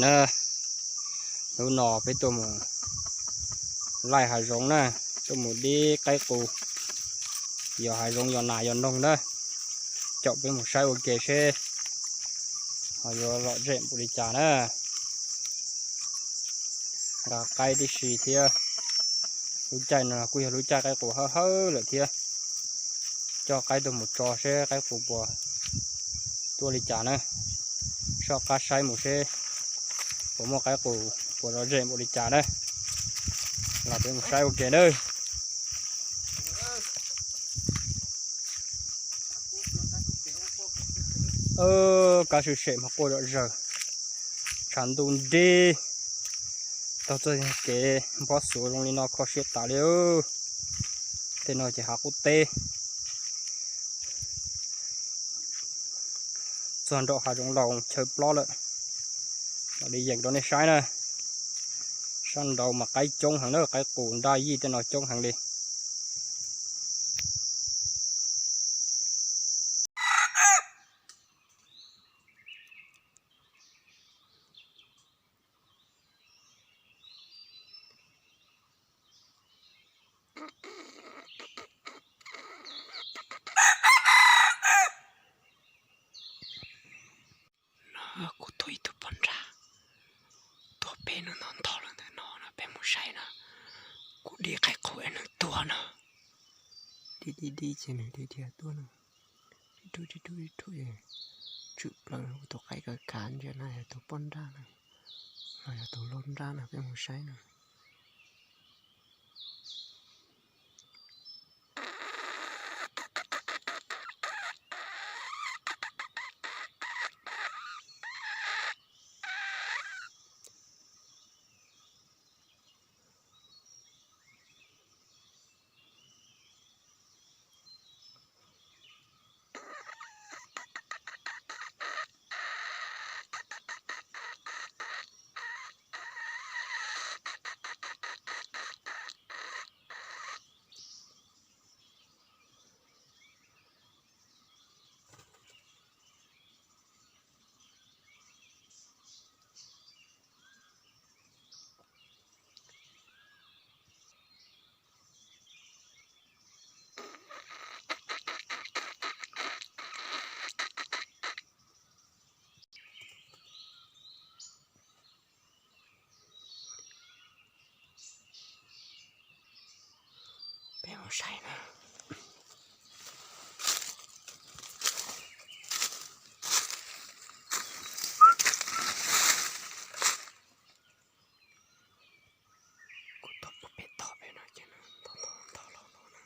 Na, hnub no peb tuaj mus laij hav zoov na, tuaj mus dib qaib qus, yog hav zoov yog nas yog noog na, caum peb mus saib ua ke seb ho yuav lom zem npaum li cas na. Nqa qaib tib si thiab, lub caij no kuj yog lub caij qaib qus hawb hawb lawm thiab. Coj qaib tuaj mus tso seb qaib qus puas tuaj li cas na. Soj qab saib mus seb puas muaj qaib qus puas lom zem npaum li cas na. Los peb mus saib ua ke na. Kab sib sem mas quaj zom zaws, tshav ntuj nrig, taug txoj kev npob xuav zoo li no kho siab tas li. Tej no ces hav qub teb, txog nraum hav zoov laus chaw plob lawm. Mam li yees rau nej saib na. Sab nraud mas qaib coob heev na, qaib qus nraj yij tej no coob heev li. No kuv tua ib tug poj nrag, tuag peb hnub ntau ntau lawm ntawm no no, peb mus saib no. Kuv dib qaib qus es nws tuag no. Dib dib dib ces nws dhia dhia tuaj no. Dib dub dib dub dib dub es tshwm plaws kuv tus qaib kav kav ntsia na, yog tus poj nrag na, los yog tus lau nrab na, peb mus saib no. Peb mus saib na. Kuv tuaj pem toj pem no ces nws ntog ntog ntog los no na.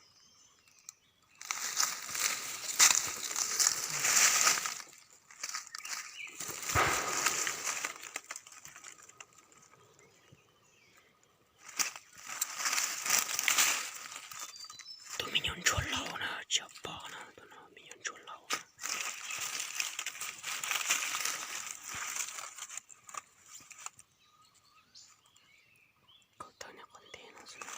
Tus me nyuam ntsuag laus na, tsis yog pog na, tus no me nyuam ntsuag laus na. Kaum tawm niag qhov ntej no xwb.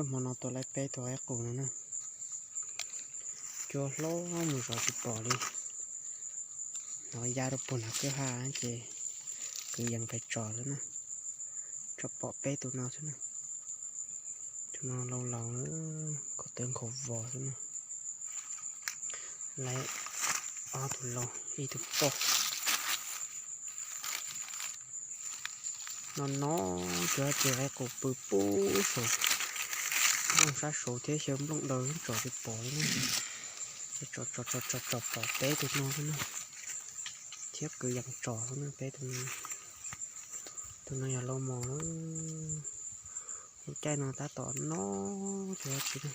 Hmo no tua laib peb tus qaib qus no na. Cua hlob mus zov tsis pom li. Hnov ya rau puag nram kwj ha ces kwv yees pais tsom xwb na. Tsom pom peb tus no xwb na. Tus no laus laus, kaum tawm nkhaus vos xwb na. Laib ob tug laus ib tug poj. No no, cua ces qaib qus pw pub saum nplooj sab saud thiab, xyaw nplooj daws tsom tsis pom li. Tsom tsom tsom tsom tsom pom peb tus no xwb na. Thiab kwv yees tsom xwb na peb tus no. Tus no yog lau mos na. Tus Caij no tab tom noj tsis dab tsi li.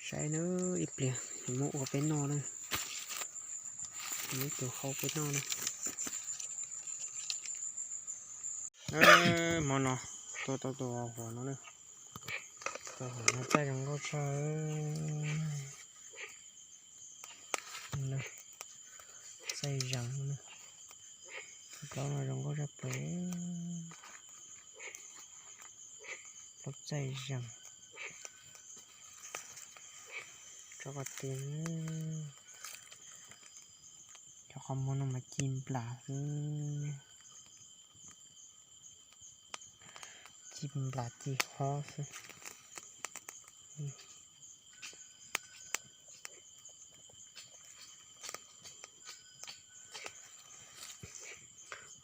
Saib nawb, ib pliag muab ua peb noj na. Muab tus hau peb noj na. Hmo no tua tau tus huam no na. Tus huam no txaij zoo nkauj tshaj. Txaij zeeg na. Plaub no zoo nkauj tshaj plaws. Plaub txaij zeeg. Tso qhov tias, cov qhov muag no mas ci nplas xwb. Ci nplas ci hob xwb.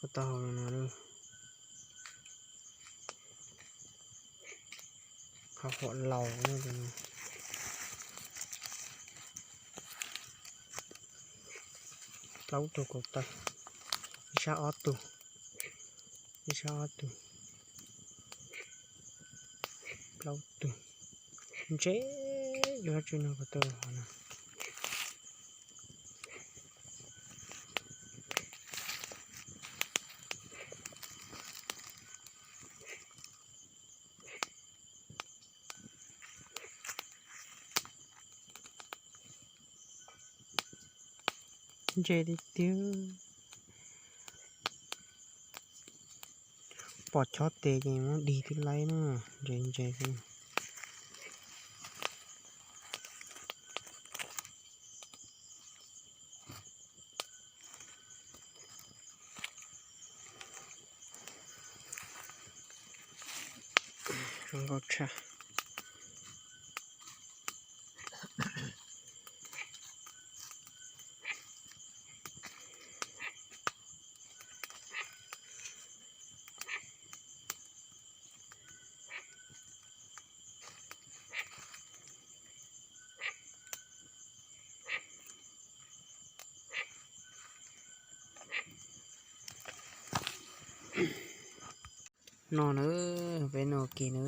Ua tau hauv no, qhov huam laus no. Plaub tug kaum tawg, ib sab ob tug, ib sab ob tug, plaub tug. Ntse, yuav tsis no kaum tawg hov no. Ntse tiag tiag. Pom chob tes ces muab dig tib laib na, ntse ntse xwb. Zoo nkauj tshaj. No na, peb noj ua ke na.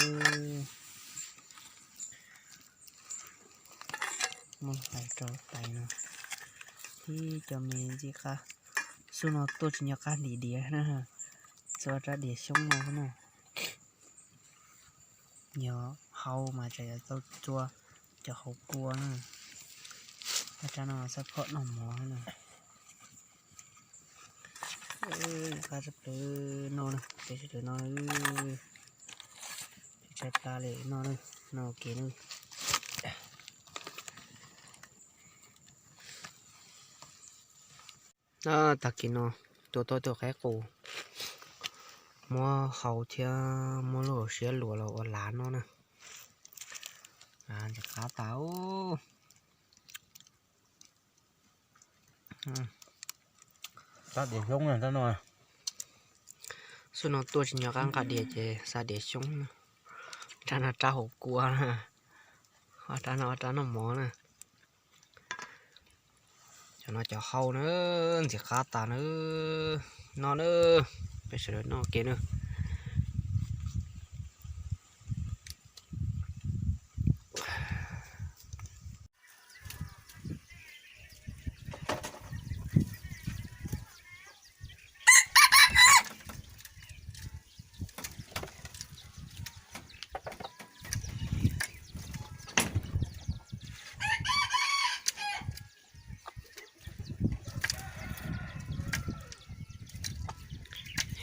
Muab hlais rau tais no, ib co me ntxim qab. Xub no tuaj tsis nco qab ntim diav na, txua rab diav xyoob no na. Yog hau mas tsam yuav tau txua cov hauv kua na. Rab no xab phom noj mov na. Qab tshaj plaws no na, peb sawv daws no, peb tshaib plab li no na, noj ua ke na. Tag kis no tua tau tus qaib qus, muab hau thiab muab lub hauv siab luas los ua lav noj na. Ntxim qab tas. Xab diav xyoob no. Xub no tuaj tsis nco qab nqa diav ces xab diav xyoob na. Rab no rab hauv kua na. Rab no rab noj mov na. Cov no cov hau na, ntxim qab tas na. No na, peb sawv daws noj ua ke na.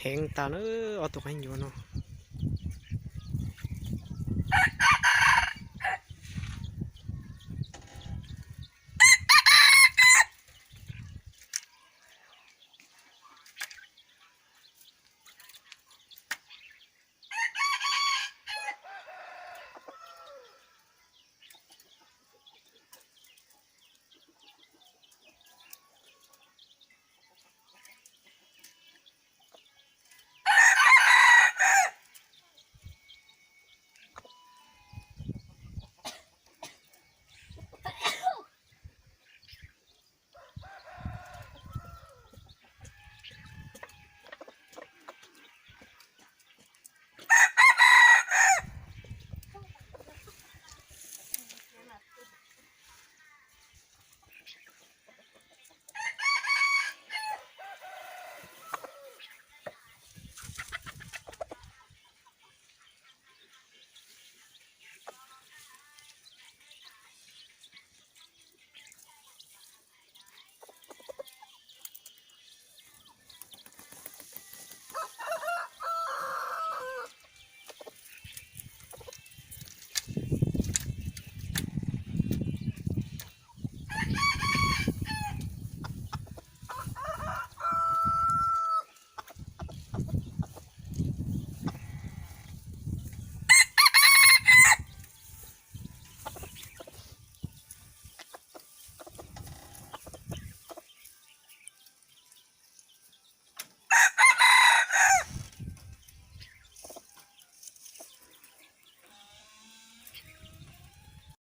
Heev tas na, ob tug qaib ncuav no.